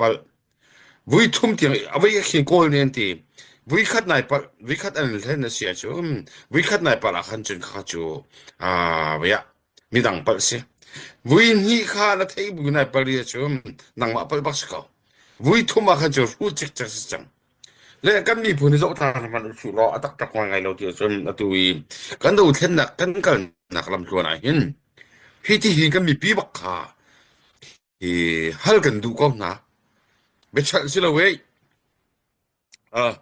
palh. Vui thum tiang a voi khi kawl nih an ti. Vui khat nai palh, vui khat an hlen a si ahcun vui khat nai palh ah khan cun kha cu aa voi ah midang palh si. Vui hnih kha na theih bu nai palh ri ahcun nangmah palh bak si ko. Vui thum ah khan cun hru cikcek si cang. Le kan miphun hi zohthla hmanh usih law a taktak ngaingai lo ti ahcun atu i kan dothlennak kan kalnak lamtluan ah hin hi ti hi kan mipi bak kha hi hal kan duh ko hna. Biachalh si lo eh. Uh,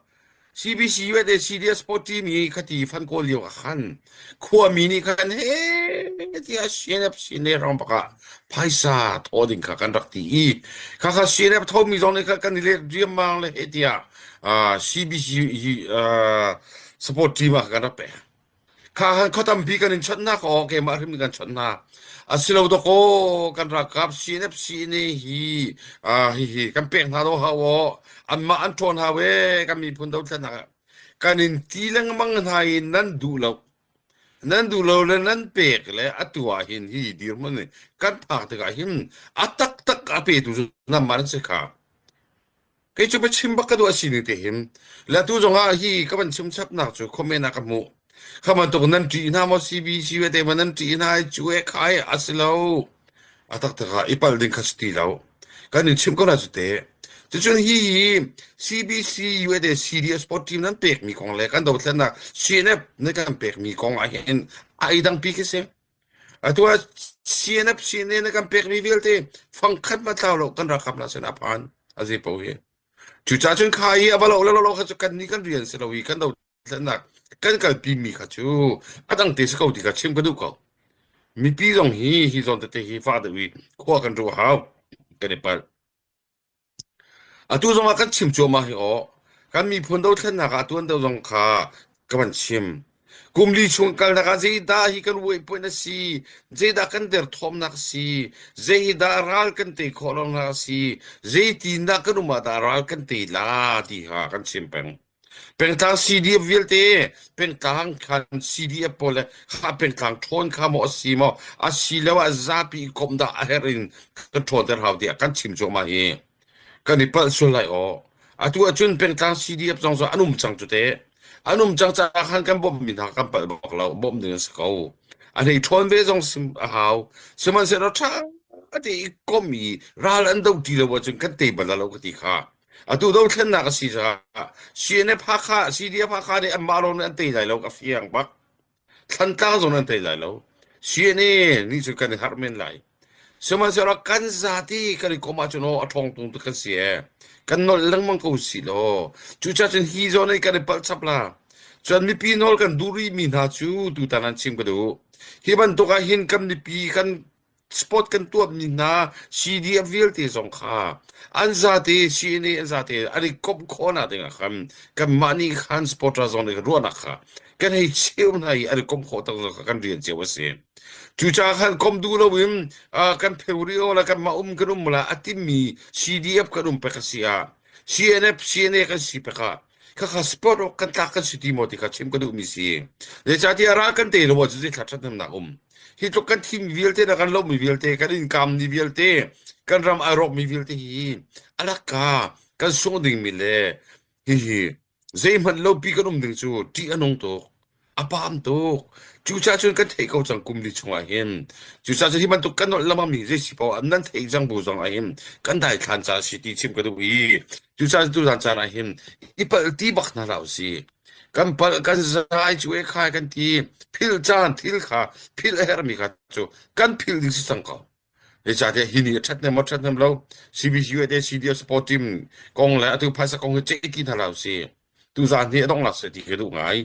CBC USA CDS party mi khati fan kawl lio ah khan khuami nih khan he tiah CNF CNA ram bak ah phaisa thaw ding kha kan rak ti i kha kha CNF thomi zong nih kha kan i let riammang le he tiah CBC support team ah kan rak pek. Kha han khaw tampi kan in chawnh hna kaw keimah hrim kan chawnh hna. Asilo dakaw kan ralkap CNF CNA hi hi hi kan pek hna lo hau aw anmah an ṭhawn hau e kan miphun dothlennak ah kan in ti lengmang hna i nan duh lo nan duh lo le nan pek le atu ah hin hi dirhmun nih kan phak tikah hin a taktak a petu cu nanmah nan si kha. Kei cu biachim bak ka duh a sining te hin. Le atu zongah hi ka van chim chapnak cu comment ah ka hmuh. Kha bantuk nan ṭih hna maw CBC te maw nan ṭih hna i cu e kha e a si lo. A taktak ah i palh ding kha si ti lo. Kan in chimh ko hna cu te. Cucun hi hi CBC USA CDS sport team nan pekmi kong le kan dothlennak CNF nan kan pekmi kong ah hin a i dangpi khi si. Atu ah CNF CNA na kan pekmi vialte fangkhat ma tlau lo kan ralkap hna sin a phan a zei paoh hi. Cucaah cun kha i a va lo le lo kha cu kan nih kan rian si lo i kan dothlennak kan kalpi mi kha cu a dang te si ko ti kha chim ka duh ko. Mipi zong hi hi zawn tete hi fah deuh i khua kan ruah hau kan i palh. Atu zongah kan chim cuahmah hi aw. Kan miphun dothlennak ah tuan deuh zong kha ka van chim. Kum li chung kalnak ah zeidah hi kan weakpoint a si, zeidah kan derthawmnak a si, zeidah ral kan tei khawh lonak a si, zeitin dah kan um ah dah ral kan tei la ti kha kan chim peng. Pengtlang CDF vialte pengtlang khan CDF pawl le kha pengtlang ṭhawn kha maw a si maw a si lo ah zapi i komh dah a herh in kan ṭhawnter hau tiah kan chim cuahmah hi kan i palh sual lai aw. Atu ahcun pengtlang CDF zong cu an um cang cu teh. An um cang caah khan kan bawmhmi hna kan palh bak lo, bawmh ding an si ko. A hlei ṭhawn ve zong sim a hau. Sihmanhsehlaw ṭha te i komh i ral an do ti lo ahcun kan tei bal lo ka ti kha. Atu dothlennak a si caah CNF Hakha, CDF Hakha nih anmah lawng nih an tei lai lo ka fiang bak. Thlantlang zong an tei lai lo. CNA nih cun kan i harh men lai. Sihmanhsehlaw kan zati kan i komh ahcun aw a ṭhawng tung tuk kan si ee. Kan nolh lengmang ko si law. Cucaah cun hi zawn i kan i palh chap la. Cun mipi nawl kan duh rihmi hna cu tutan an chim ka duh. Hi bantuk ah hin kan mipi kan sport kan tuahmi hna CDF vialte zong kha an zate CNA an zate an i komh khawhnak ding ah khan kanmah nih khan supporter zong nih ruahnak kha kan hei cheu hna i an i komh khawh tak zong kha kan rian cio a si. Cucaah khan komh duh loin kan pheu rih la kanmah um kan um la a timi CDF kan um pek a si ah CNF CNA kan si pek ah khakha sport awk kan tlak kan si ti maw ti kha chim ka duhmi si. Zeicahtiah ral kan tei lo ahcun zeithla ṭhathnemnak um. Hi tluk kan thim vialte na kan lomi vialte kan innkam ni vialte kan ram ai rawkmi vialte hi alakka kan sung dingmi le hihi zeihmanh lopi kan um ding cu ṭih a nung tuk a pam tuk cucaah cun kan theih ko cang kum li chungah hin cucaah cun hi bantuk kan nolh lengmang mi zei si paoh nan theih cang bu zong ah hin kan daithlan ca si ti chim ka duh i cucaah tuzan caan ah hin i palh ti bak hna hlah usih Kan palh kan zai cu e khai kan ti philh caan thil kha philh a herhmi kha cu kan philh ding si cang ko. Zeicahtiah hi nih a ṭhathnem maw ṭhathnem lo CBCU te CDF support team kong le atu phaisa kong hi ceih ti hna hlah usih. Tuzaan hi a donghnak si ti ka duh ngai.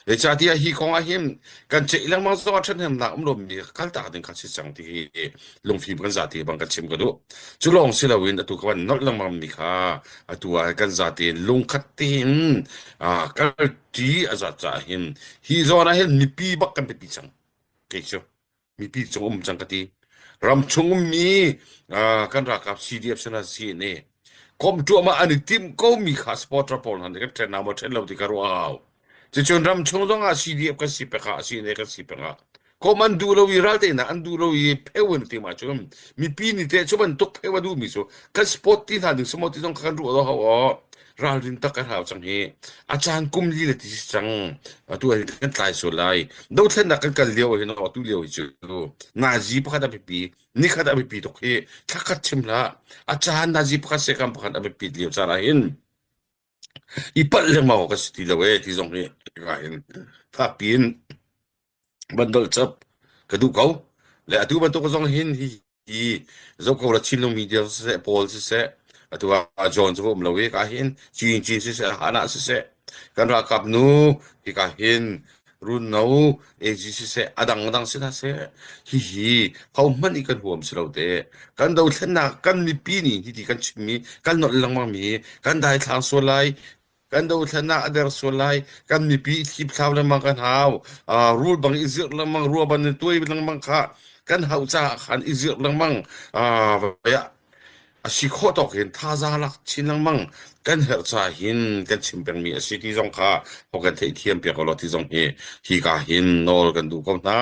Zeicahtiah hi kong ah hin kan ceih lengmang zong ah ṭhathnemnak um lomi kaltak ding kha si cang ti hi lungfim kan zati bang kan chim ka duh. Cu lawng si loin atu ka van nolh lengmang mi kha atu ah kan zati in lungkhat tein kalṭi a zat caah hin hi zawn ah hin mipi bak kan biapi cang. Kei cu mipi cung um cang ka ti. Ram chung ummi kan ralkap CDF sana CNA komh ṭuahmah an i timh ko mi kha supporter pawl hna nih kan ṭhen hna maw ṭhen lo ti ka ruah hau. Cucun ram chung zong ah CDF kan si pek ah CNA kan si pek ah. Kom an duh lo i ralteinak an duh lo i pheu an tim ahcun mipi nih teh cu bantuk pheu a duhmi cu kan sport ti hna ding semaw ti zong kha kan ruah lo hau aw. Ralrin tak kan hau cang hi. A caan kum li le ti si cang. Atu ah hin kan tlai sual lai. Dothlennak kan kal lio hin atu lio hi cu nazi pakhat a biapi, nikhat a biapi tuk hi thlakhat chim hlah. A caan nazi pakhat sekam pakhat a biapit lio caan ah hin i palh lengmang awk a si ti lo ee ti zong hi ka hin fakpi in van dolh chap ka duh ko. Le atu bantuk zong hin hi hi zoh ko la Chinlung media siseh Paul siseh atu ah John cu um lo i ka hin Chin Chin siseh Hana siseh kan ralkap nu hi ka hin Run no AG siseh a dang si hna seh hihi hohmanh i kan huam si lo te kan dothlennak kan mipi nih hiti kan chimmi kan nolh lengmang mi kan daithlang sual lai kan dothlennak a der sual lai kan mipi i thlipthlau lengmang kan hau rul bang i zirh lengmang rua ban in tuai lengmang kha kan hauh caah khan i zirh lengmang a si khawh tawk in thazaang lak chin lengmang kan herh caah hin kan chim pengmi a si ti zong kha ho kan theihthiam piak law ti zong hi hi ka hin nawl kan duh ko hna.